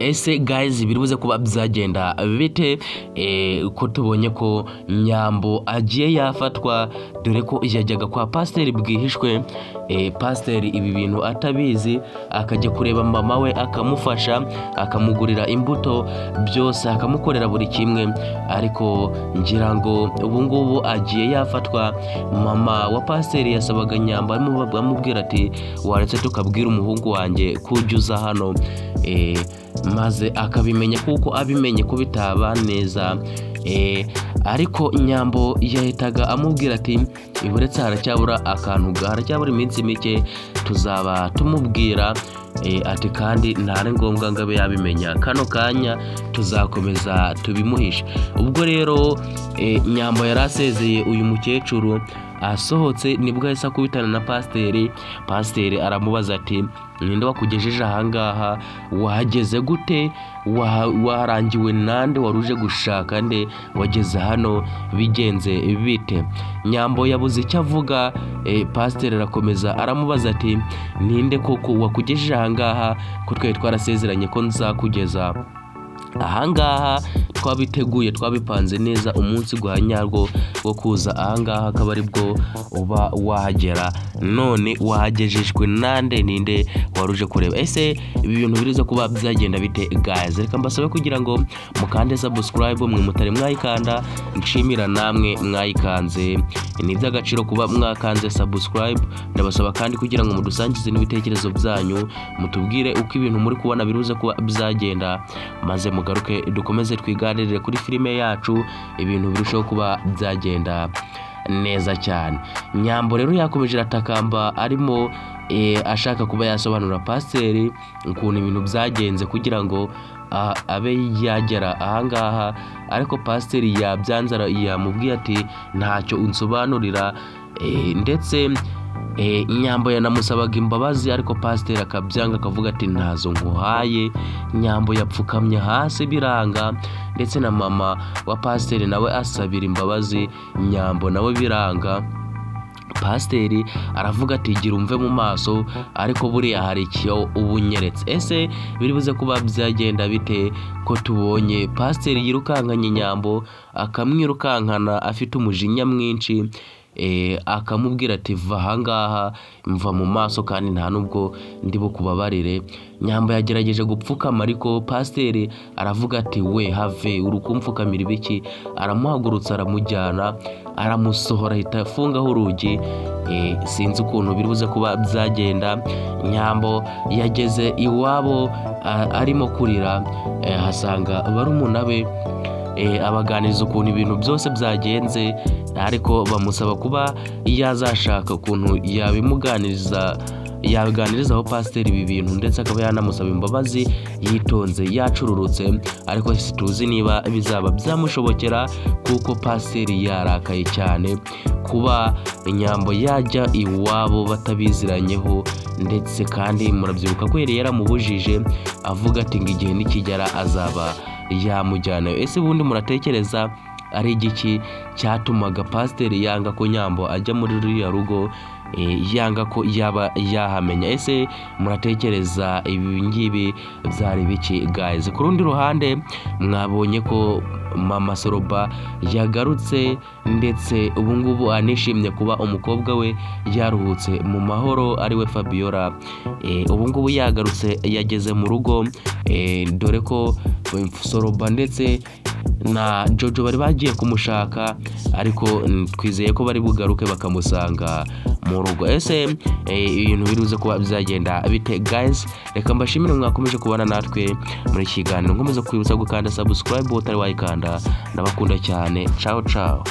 Ese guys, biribuze kuba byagenda bite ko tubonye ko Nyambo agiye yafatwa, dore ko yajyaga kwa pasiteri bwihishwe, pasiteri ibi bintu atabizi, akajya kureba mama we, akamufasha, akamugurira imbuto byose, akamukorera buri kimwe, ariko ngira ngo ubu ngubu agiye yafatwa. Mama wa pasiteri yasabaga Nyambo, amubwira ati: "Waretse tukabwira umuhungu wanjye ko ujya uza hano, maze akabimenya, kuko abimenye ko bitaba neza." Ariko Nyambo yahitaga amubwira ati: "Uretse haracyabura akantu, haracyabura iminsi mike, tuzaba tumubwira." Ati: "Kandi ntari ngombwa ngo abe yabimenya kano kanya, tuzakomeza tubimuhishe." Ubwo rero Nyambo yari asezeye uyu mukecuru, asohotse nibwo yahise akubitana na pasiteri. Pasiteri aramubaza ati: "Ninde wakugejeje ahangaha? Wahageze gute? Warangiwe nande? Wari uje gushaka nde? Wageze hano bigenze bite?" Nyambo yabuze icyo avuga. Pasiteri arakomeza aramubaza ati: "Ninde koko wakugejeje ahangaha, ko twari twarasezeranye ko nzakugeza ahangaha, twabiteguye, twabipanze neza, umunsi gwa nyarwo wo kuza ahangaha akaba aribwo uba wahagera, none wahagejejwe nande? Ninde wari uje kureba?" Ese ibi bintu biriza kuba byagenda bite guys? Reka mbasabe kugira ngo mukande subscribe mwe mutari mwayikanda. Nshimira namwe mwayikanze, ni iby'agaciro kuba mwakanze subscribe. Ndabasaba kandi kugira ngo mudusangize n'ibitekerezo byanyu, mutubwire uko ibintu muri kubona biruze kuba byagenda, maze mugaruke dukomeze twiganirire kuri filime yacu, ibintu birushaho kuba byagenda neza cyane. Nyambo rero yakomeje aratakamba, arimo ashaka kuba yasobanura pasiteri ukuntu ibintu byagenze kugira ngo abe yagera ahangaha, ariko pasiteri yabyanze, yamubwiye ati: "Ntacyo unsobanurira." Ndetse Nyambo yanamusabaga imbabazi, ariko pasiteri akabyanga, akavuga ati: "Ntazo nkuhaye." Nyambo yapfukamye hasi biranga, ndetse na mama wa pasiteri nawe asabira imbabazi Nyambo, nawe biranga. Pasiteri aravuga ati: "Gira umve mu maso, ariko buriya hari icyo uba unyeretse." Ese biri buze kuba byagenda bite ko tubonye pasiteri yirukankanye Nyambo, akamwirukankana afite umujinya mwinshi, akamubwira ati: "Va ahangaha, mva mu maso, kandi nta nubwo ndi bukubabarire"? Nyambo yagerageje gupfukama, ariko pasiteri aravuga ati: "We have, uri kumfukamira ibiki?" Aramuhagurutsa, aramujyana, aramusohora, ahita afungaho urugi. Sinzi ukuntu biri buze kuba byagenda. Nyambo yageze iwabo arimo kurira, ahasanga barumuna be, abaganiriza ukuntu ibintu byose byagenze, ariko bamusaba kuba yazashaka ukuntu yabimuganiriza, yabiganirizaho pasiteri ibi bintu, ndetse akaba yanamusaba imbabazi yitonze, yacururutse. Ariko tuzi niba bizaba byamushobokera, kuko pasiteri yarakaye cyane kuba Inyambo yajya iwabo batabiziranyeho. Ndetse kandi murabyibuka ko yari yaramubujije, avuga ati ngo igihe nikigera azaba yamujyanayo. Ese ubundi muratekereza ari igiki cyatumaga pasiteri yanga ko Nyambo ajya muri ruriya rugo, yanga ko yaba yahamenya? Ese muratekereza ibi ngibi byari biki guys? Ku rundi ruhande mwabonye ko mama Soroba yagarutse, ndetse ubu ngubu anishimye kuba umukobwa we yaruhutse mu mahoro, ariwe Fabiola. Ubu ngubu yagarutse, yageze mu rugo, dore ko Soroba ndetse na Jojo bari bagiye kumushaka, ariko twizeye ko bari bugaruke bakamusanga mu rugo. Ese ibintu biruze kuba byagenda bite guys? Reka mbashimire mwakomeje kubana natwe muri iki kiganiro, nkomeza kwibutsa gukanda subscribe utari wayikanda. Ndabakunda cyane, ciao ciao.